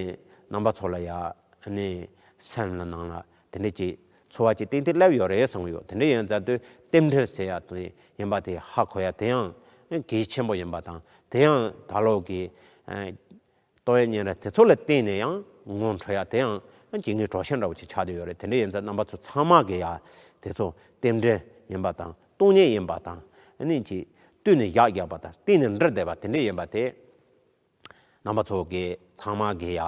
རྣམ་པ་ཚོ་ལ་ཡ་ཨ་ནི་སེམས་ལ་ནང་ལ་དེ་འདྲ་ཅིག་ཚོར་བ་ཅིག་ཏན་ཏན་སླེབས་ཡོད་རེད་བསམ་གི་ཡོད། དེ་འདྲ་ཡིན་ཙང་དུས་རྟེན་འབྲེལ་ཟེར་ཡ་དེ་ཡིན་པ་དེ་ཧ་གོ་ཡ་དེ་ཡང་གལ་ཆེན་པོ་ཡིན་པ་དང་། དེ་ཡང་ད་ལོ་གི་ཨ་ཏོག་དབྱིབས་གཉན་རབས་དེ་ཚོ་ལ་བརྟེན་ནས་ཡང་ངོ་འཕྲོད་ཡ་དེ་ཡང་རྐྱེན་ངན་གྲོགས་ཤིག་འདྲ་བོ་ཅིག་ཆགས་བསྡད་ཡོད་རེད། དེ་འདྲ་ཡིན་ཙང་རྣམ་པ་ཚོ་ཚང་མ་གི་ཡ་དེ་ཚོ་རྟེན་འབྲེལ་ཡིན་པ་དང་སྟོང་ཉིད་ཡིན་པ་དང་ཨ་ནི་ཅིག་བཏུད་ནས་བཞག་བཞག་པ་དང་བཏུད་ནས་འདྲེས་བསྡད་པ་དེ་འདྲ་ཡིན་པ་དེ་རྣམ་པ་ཚོ་གི་ཚང་མ་གི་ཡ་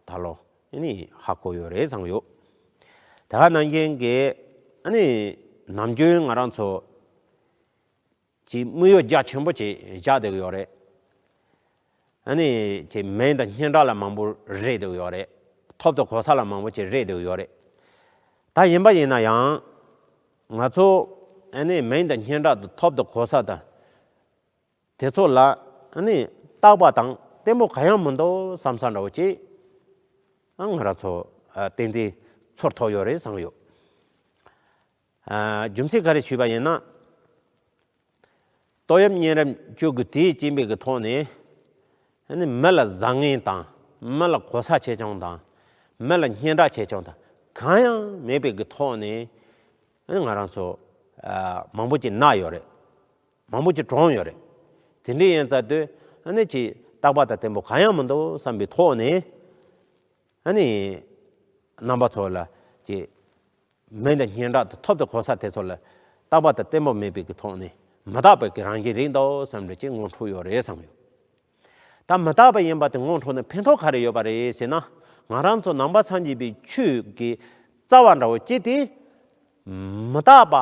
ད་ལོ་ཨ་ནི་ཧ་གོ་ཡོད་རེད་བསམ་ཡོད། དེ་ག་ནང་བཞིན་གི་ཨ་ནི་ནམ་རྒྱུན་ང་རང་ཚོ་ཅིག་དམིགས་ཡུལ་རྒྱ་ཆེན་པོ་ཅིག་བཞག་བསྡད་ཀྱི་ཡོད་རེད། ཨ་ནི་ཅིག་མིང་དང་སྙན་གྲགས་ལ་མང་པོ་རེད་བསྡད་ཀྱི་ཡོད་རེད། ཐོབ་དང་གོ་ས་ལ་མང་པོ་ཅིག་རེད་བསྡད་ཀྱི་ཡོད་རེད། ད་ཡིན་པ་ཡིན་ན་ཡང་ང་ཚོ་ཨ་ནི་མིང་དང་སྙན་གྲགས་དང་ཐོབ་དང་གོ་ས་དང་དེ་ཚོ་ལ་ཨ་ནི་རྟག་པ་དང་བརྟན་པོ་གང་ཡང་མི་འདུག་བསམ་ས་འདྲ་བོ་ཅིག་ཨ་ང་རང་ཚོ་ཨ་ཏན་ཏན་ཚོར་ཐུབ་ཡོད་རེད་བསམ་གྱི་ཡོད། ཨ་རྒྱུ་མཚན་ག་རེ་ཞུས་པ་ཡིན་ན། ཏོག་དབྱིབས་གཉན་རབས་བཅུ་དགུ་དེའི་རྐྱེན་པས་ཀྱི་ཐོག་ནས་ཨ་ནི་མི་ལ་བཟང་ངན་དང་མི་ལ་གོ་ས་ཆེ་ཆུང་དང་མི་ལ་སྙན་གྲགས་ཆེ་ཆུང་དང་གང་ཡང་མེད་པའི་ཀྱི་ཐོག་ནས་ཨ་ནི་ང་རང་ཚོ་ཨ་མང་པོ་ཅིག་ན་ཡོད་རེད། མང་པོ་ཅིག་གྲོངས་ཡོད་རེད། དེ་འདྲ་ཡིན་ཙང་དུས་ཨ་ནི་ཅིག་རྟག་པ་དང་བརྟན་པོ་གང་ཡང་མི་འདུག་བསམ་པའི་ཐོག་ནས་ཨ་ནི་རྣམ་པ་ཚོ་ལ་ཅིག་མིང་དང་སྙན་གྲགས་དང་ཐོབ་དང་གོ་ས་དེ་ཚོ་ལ་རྟག་པ་དང་བརྟན་པོ་མེད་པའི་གི་ཐོག་ནས་མི་རྟག་པའི་གི་རང་བཞིན་རེད་འདུག་བསམ་འདྲ་ཅིག་ངོ་འཕྲོད་ཡོད་རེད་བསམ་ཡོད། ད་མི་རྟག་པ་ཡིན་པ་དེ་ངོ་འཕྲོད་ནས་ཕན་ཐོགས་ག་རེ་ཡོད་པ་རེད་ཟེར་ན། ང་རང་ཚོ་ནང་པ་སངས་རྒྱས་པའི་ཆོས་ཀྱི་རྩ་བ་འདྲ་བོ་ཅིག་དེ་མི་རྟག་པ་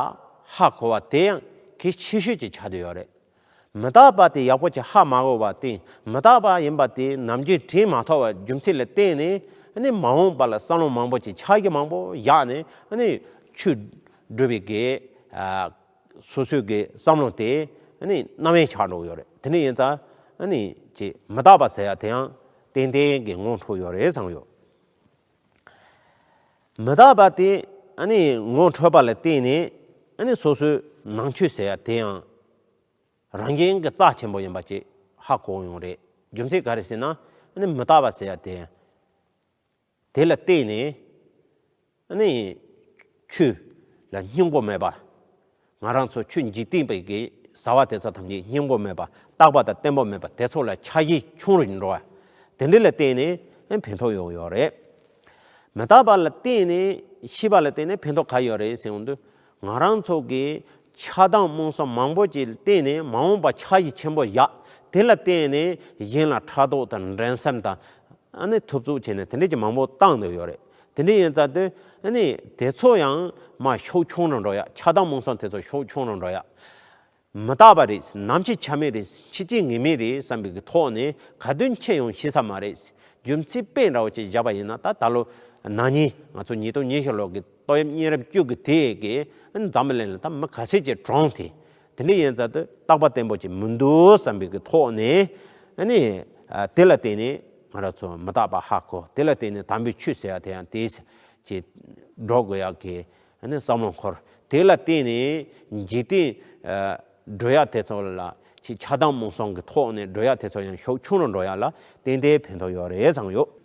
ཧ་གོ་བ་དེ་ཡང་གལ་ཆེ་ཤོས་ཅིག་ཆགས་བསྡད་ཡོད་རེད། མི་རྟག་པ་དེ་ཡག་པོ་ཅིག་ཧ་མ་གོ་བ་དེ་མི་རྟག་པ་ཡིན་པ་དེ་ནམ་རྒྱུན་དྲན་མ་ཐུབ་པའི་རྒྱུ་མཚན་ལ་བརྟེན་ནས་ཨ་ནི་མ་འོངས་པ་ལ་བསམ་བློ་མང་པོ་ཅིག་འཆར་གཞི་མང་པོ་བཞག་ནས་ཨ་ནི་ཆོས་སྒྲུབ་པའི་གི་ཨ་སོ་སོའི་གི་བསམ་བློ་དེ་ཨ་ནི་རྣམ་གཡེང་ཆགས་འགྲོ་གི་ཡོད་རེད། དེ་འདྲ་ཡིན་ཙང་ཨ་ནི་ཅིག་མི་རྟག་པ་ཟེར་ཡ་དེ་ཡང་ཏན་ཏན་གི་ངོ་འཕྲོད་ཡོད་རེད་བསམ་ཡོད། མི་རྟག་པ་དེ་ཨ་ནི་ངོ་འཕྲོད་པ་ལ་བརྟེན་ནས་ཨ་ནི་སོ་སོའི་ནང་ཆོས་ཟེར་ཡ་དེ་ཡང་རང་བཞིན་གྱི་རྩ་ཆེན་པོ་ཡིན་པ་ཅིག་ཧ་གོ་ཡོང་རེད། རྒྱུ་མཚན་ག་རེ་ཟེར་ན་ཨ་ནི་མི་རྟག་པ་ཟེར་ཡ་དེ་དེ་ལ་བརྟེན་ནས་ཨ་ནི་ཆོས་ལ་སྙིང་པོ་མེད་པ། ང་རང་ཚོ་ཆོས་འཇིག་རྟེན་པའི་གི་བྱ་བ་དེ་ཚོ་ཐམས་ཅད་སྙིང་པོ་མེད་པ་རྟག་པ་དང་བརྟན་པོ་མེད་པ་དེ་ཚོ་ལ་འཆར་གཞི་ཆུང་རུ་འགྲོ་བ། དེ་འདྲ་ལ་བརྟེན་ནས་ཕན་ཐོགས་ཡོང་ཡོད་རེད། མི་རྟག་པ་ལ་བརྟེན་ནས་ཤེས་པ་ལ་བརྟེན་ནས་ཕན་ཐོགས་ག་ཡོད་རེད་ཟེར་ཡོང་དུས་ང་རང་ཚོ་གི་ཆགས་སྡང་རྨོངས་གསུམ་མང་པོ་ཅིག་ལ་བརྟེན་ནས་མ་འོངས་པ་འཆར་གཞི་ཆེན་པོ་བཞག་དེ་ལ་བརྟེན་ནས་གཞན་ལ་ཕྲག་དོག་དང་འགྲན་སེམས་དང་ཨ་ནི་ཐུབ་ཚོད་བྱས་ནས་དེ་འདྲ་ཅིག་མང་པོ་བཏང་འདོད་ཡོད་རེད། དེ་འདྲ་ཡིན་ཙང་དུས་ཨ་ནི་དེ་ཚོ་ཡང་མར་ཤུགས་ཆུང་རུ་འགྲོ་ཡ། ཆགས་སྡང་རྨོངས་གསུམ་དེ་ཚོ་ཤུགས་ཆུང་རུ་འགྲོ་ཡ། མི་རྟག་པ་རེད། ནམ་འཆི་ཆ་མེད་རེད། འཆི་རྐྱེན་ངེས་མེད་རེད་བསམ་པའི་གི་ཐོག་ནས་ག་དུས་འཆི་ཡོང་ཤེས་ས་མ་རེད། རྒྱུ་མཚན་དཔེ་འདྲ་བོ་ཅིག་བཞག་པ་ཡིན་ན་ད་ད་ལོ་ན་ནིང་ང་ཚོ་ཉིས་སྟོང་ཉི་ཤུ་ལོ་གི་ཏོག་དབྱིབས་གཉན་རབས་བཅུ་གི་དེ་གི་འཛམ་བུ་གླིང་ལ་ད་མི་ག་ཚད་ཅིག་གྲོངས་ཏེ། དེ་འདྲ་ཡིན་ཙང་དུས་རྟག་པ་བརྟན་པོ་ཅིག་མི་འདུག་བསམ་པའི་གི་ཐོག་ནས་ཨ་ནི་དེ་ལ་བརྟེན་ནས་ང་རང་ཚོ་མི་རྟག་པ་ཧ་གོ། དེ་ལ་བརྟེན་ནས་དམ་པའི་ཆོས་ཟེར་ཡ་དེ་ཡང་དེ་ཅིག་འགྲོ་དགོས་ཡག་གི་ཨ་ནི་བསམ་བློ་འཁོར། དེ་ལ་བརྟེན་ནས་འཇིག་རྟེན་འགྲོ་ཡག་དེ་ཚོ་ལ་ཅིག་ཆགས་སྡང་རྨོངས་གསུམ་གི་ཐོག་ནས་འགྲོ་ཡག་དེ་ཚོ་ཡང་ཤུགས་ཆུང་རུ་འགྲོ་ཡག་ལ་ཏན་ཏན་ཕན་ཐོགས་ཡོད་རེད་བསམ་ཡོད།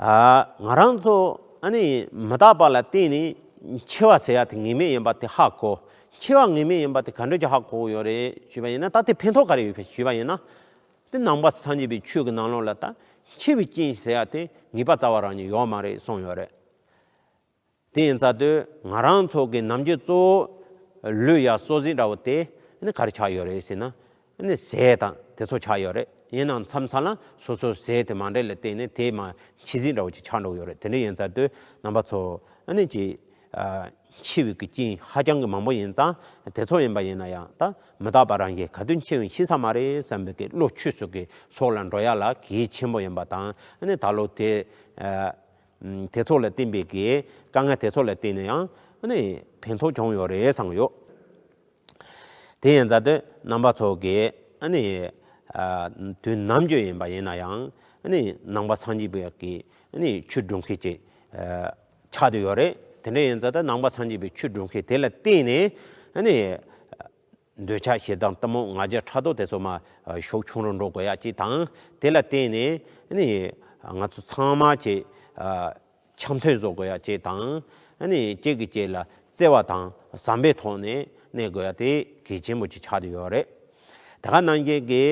ཨ་ང་རང་ཚོ་ཨ་ནི་མི་རྟག་པ་ལ་བརྟེན་ནས་འཆི་བ་ཟེར་ཡ་དེ་ངེས་མེད་ཡིན་པ་དེ་ཧ་གོ། འཆི་བ་ངེས་མེད་ཡིན་པ་དེ་ག་འདྲ་ཅིག་ཧ་གོ་ཡོད་རེད་ཞུས་པ་ཡིན་ན་ད་དེ་ཕན་ཐོགས་ག་རེ་ཡོད་པས་ཞུས་པ་ཡིན་ན། དེ་ནང་པ་སངས་རྒྱས་པའི་ཆོས་ཀྱི་ནང་ལོགས་ལ་ད་འཆི་བའི་རྐྱེན་ཟེར་ཡ་དེ་ངེས་པ་རྩ་བ་རང་ཉིད་ཡོད་མ་རེད་གསུངས་ཡོད་རེད། དེ་ཡིན་ཙང་དུས་ང་རང་ཚོ་གི་ནམ་རྒྱུན་གཙོ་བོ་ལུས་ཡ་གསོ་ཟིན་འདྲ་བོ་དེ་ནི་ག་རེ་ཆགས་ཡོད་རེད་ཟེར་ན་ནི་ཟས་དང་དེ་ཚོ་ཆགས་ཡོད་རེད། ཡིན་ནའང་མཚམས་མཚམས་ལ་སོ་སོའི་ཟས་དེ་མ་འདྲེས་ལ་བརྟེན་ནས་དེ་མ་འཆི་ཟིན་འདྲ་བོ་ཅིག་ཆགས་འགྲོ་གི་ཡོད་རེད། དེ་འདྲ་ཡིན་ཙང་དུས་རྣམ་པ་ཚོ་ཨ་ནི་ཅིག་ཨ་ འཆི་བའི་གི་རྐྱེན་ཧ་ཅང་གི་མང་པོ་ཡིན་ཙང་། དེ་ཚོ་ཡིན་པ་ཡིན་ན་ཡང་ད་མི་རྟག་པ་རང་བཞིན་ག་དུས་འཆི་བའི་ཤི་ས་མ་རེད་བསམ་པའི་གི་བློ་ཆོས་སུ་གི་སྲོག་ལ་འགྲོ་ཡ་ལ་གལ་ཆེན་པོ་ཡིན་པ་དང་། ཨ་ནི་ད་ལོ་དེ་ཨ་དེ་ཚོ་ལ་བརྟེན་པའི་གི་དཀའ་ངལ་དེ་ཚོ་ལ་བརྟེན་ནས་ཡང་ཨ་ནི་ཕན་ཐོགས་བྱུང་ཡོད་རེད་བསམ་གི་ཡོད། དེ་ཡིན་ཙང་དུ་རྣམ་པ་ཚོ་གི་ཨ་ནི་ཨ་དུས་ནམ་རྒྱུན་ཡིན་པ་ཡིན་ན་ཡང་ཨ་ནི་ནང་པ་སངས་རྒྱས་པའི་གི་ཨ་ནི་ཆོས་སྒྲུབ་མཁན་ཅིག་ཨ་ཆགས་བསྡད་ཡོད་རེད། དེ་འདྲ་ཡིན་ཙང་དུ་ནང་པ་སངས་རྒྱས་པའི་ཆོས་སྒྲུབ་མཁན་དེ་ལ་བརྟེན་ནས་ཨ་ནི་འདོད་ཆགས་ཞེ་སྡང་གཏི་མུག་ང་རྒྱལ་ཕྲག་དོག་དེ་ཚོ་མར་ཤུགས་ཆུང་རུ་འགྲོ་དགོས་ཡ་ཅིག་དང་། དེ་ལ་བརྟེན་ནས་ཨ་ནི་ང་ཚོ་ཚང་མ་ཅིག་ཨ་འཆམ་མཐུན་བཟོ་དགོས་ཡ་ཅིག་དང་། ཨ་ནི་གཅིག་གིས་གཅིག་ལ་བརྩེ་བ་དང་བསམ་པའི་ཐོག་ནས་གནས་དགོས་ཡ་དེ་གལ་ཆེན་པོ་ཅིག་ཆགས་བསྡད་ཡོད་རེད། དེ་ག་ནང་བཞིན་གྱི་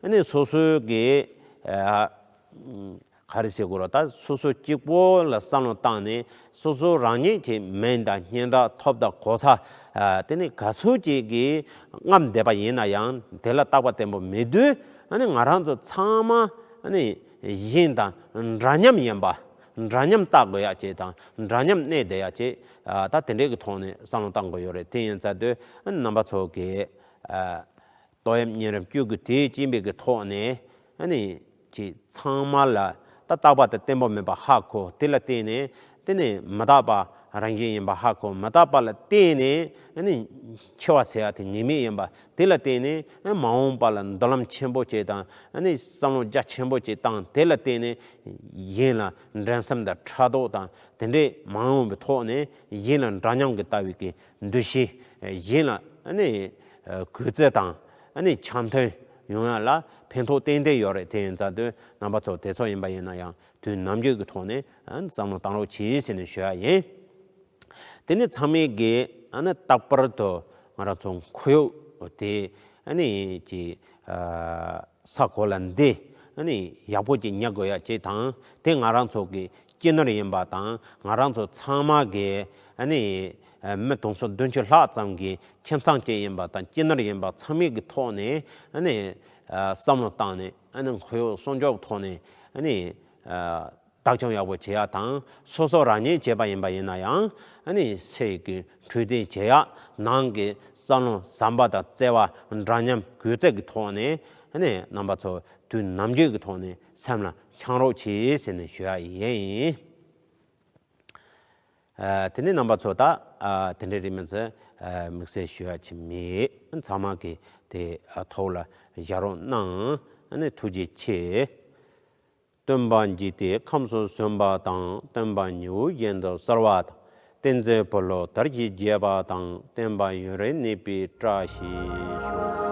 ཨ་ནི་སོ་སོའི་གི་ཨ་ག་རེ་ཟེར་དགོས་རེད། ད་སོ་སོ་གཅིག་པོ་ལ་བསམ་བློ་བཏང་ནས་སོ་སོ་རང་ཉིད་ཀྱི་མིང་དང་སྙན་གྲགས་ཐོབ་དང་གོ་ས་ཨ་དེ་ནི་ག་ཚོད་ཅིག་གིས་རྔམ་བསྡད་པ་ཡིན་ན་ཡང་། དེ་ལ་རྟག་པ་བརྟན་པོ་མེད་དུས་ཨ་ནི་ང་རང་ཚོ་ཚང་མ་ཨ་ནི་གཞན་དང་འདྲ་མཉམ་ཡིན་པ། འདྲ་མཉམ་བལྟ་དགོས་ཡ་ཅིག་དང་། འདྲ་མཉམ་གནས་བསྡད་ཡ་ཅིག་ཨ་ད་དེ་འདྲའི་གི་ཐོག་ནས་བསམ་བློ་བཏང་དགོས་ཡོད་རེད། དེ་ཡིན་ཙང་དུས་ཨ་ནི་རྣམ་པ་ཚོ་གིས་ཨ་ཏོག་དབྱིབས་གཉན་རིམས་བཅུ་དགུ་དེའི་རྐྱེན་པས་ཀྱི་ཐོག་ནས་ཨ་ནི་ཅིག་ཚང་མ་ལ་ད་རྟག་པ་དང་བརྟན་པོ་མིན་པ་ཧ་གོ། དེ་ལ་བརྟེན་ནས་དེ་ནི་མི་རྟག་པ་རང་བཞིན་ཡིན་པ་ཧ་གོ། མི་རྟག་པ་ལ་བརྟེན་ནས་ཨ་ནི་འཆི་བ་ཟེར་ཡ་དེ་ངེས་མེད་ཡིན་པ། དེ་ལ་བརྟེན་ནས་ཨ་མ་འོངས་པ་ལ་མདུན་ལམ་ཆེན་པོ་ཅིག་དང་། ཨ་ནི་བསམ་བློ་རྒྱ་ཆེན་པོ་ཅིག་བཏང་། དེ་ལ་བརྟེན་ནས་གཞན་ལ་འགྲན་སེམས་དང་ཕྲག་དོག་དང་དེ་འདྲའི་མ་འོངས་པའི་ཐོག་ནས་གཞན་ལ་འདྲ་མཉམ་གྱི་ལྟ་བའི་གི་འདུ་ཤེས། གཞན་ལ་ཨ་ནི་གུས་བརྩི་དང་ཨ་ནི་འཆམ་མཐུན་ཡོང་ཡ་ལ་ཕན་ཐོགས་ཏན་ཏན་ཡོད་རེད། དེ་ཡིན་ཙང་དུས་རྣམ་པ་ཚོ་དེ་ཚོ་ཡིན་པ་ཡིན་ན་ཡང་དུས་ནམ་རྒྱུན་གྱི་ཐོག་ནས་ཨ་ནི་བསམ་བློ་བཏང་རོགས་གྱིས་ཟེར་ནས་ཞུ་ཡ་ཡིན། དེ་ནས་ཚང་མས་ཀྱིས་ཨ་ནི་རྟག་པར་དུ་ང་རང་ཚོ་ཁོར་ཡུག་དེ་ཨ་ནི་ཀྱི་ཨ་ས་གོ་ལ་འདི་ཨ་ནི་ཡག་པོ་ཅིག་ཉར་དགོས་ཡ་ཅིག་དང་། དེ་ང་རང་ཚོ་གི་སྤྱི་ནོར་ཡིན་པ་དང་། ང་རང་ཚོ་ཚང་མ་གི་ཨ་ནི་ཨ་མི་དུང་སོ་བདུན་ཅུ་ལྷག་ཙམ་གྱི་ཁྱིམ་ཚང་གཅིག་ཡིན་པ་དང་། སྤྱི་ནོར་ཡིན་པ་ཚང་མའི་གི་ཐོག་ནས་ཨ་ནི་ཨ་བསམ་བློ་བཏང་ནས། ཨ་ནི་ཁོར་ཡུག་སྲུང་སྐྱོབ་ཐོག་ནས་ཨ་ནི་ཨ་བདག་སྐྱོང་ཡག་པོ་བྱེད་ཡ་དང་། སོ་སོ་རང་ཉིད་བྱེད་པ་ཡིན་པ་ཡིན་ན་ཡང་ཨ་ནི་ཕྱི་གི་འཕྲོད་བསྟེན་བྱེད་ཡ། ནང་གི་བསམ་བློ་བསམ་པ་དང་བརྩེ་བ་འདྲ་མཉམ་གུས་བརྩི་གི་ཐོག་ནས་ཨ་ནི་རྣམ་པ་ཚོ་དུས་ནམ་རྒྱུན་གི་ཐོག་ནས་སེམས་ལ་འཆང་རོགས་གྱིས་ཟེར་ནས་ཞུ་ཡ་ཡིན། ཨ་དེ་ནས་རྣམ་པ་ཚོ་ད་ཨ་དེ་འདྲའི་རིགས་མིན་ཚེ་ཨ་དམིགས་བསལ་ཞུ་ཡ་ཅིག་མེད། ཚང་མ་གི་དེ་ཨ་ཐོག་ལ་བཞག་རོགས་གནང་། ཨ་ནི་ཐུགས་རྗེ་ཆེ། སྟོན་པ་འཇིག་རྟེན་ཁམས་སུ་བྱོན་པ་དང་། སྟོན་པ་མྱུ་གུ་བཞིན་དུ་གསལ་བ་དང་། བསྟན་འཛིན་བུ་སློབ་དར་ཞིང་རྒྱས་པ་དང་། བསྟན་པ་ཡུན་རིང་གནས་པའི་བཀྲ་ཤིས་ཤོག།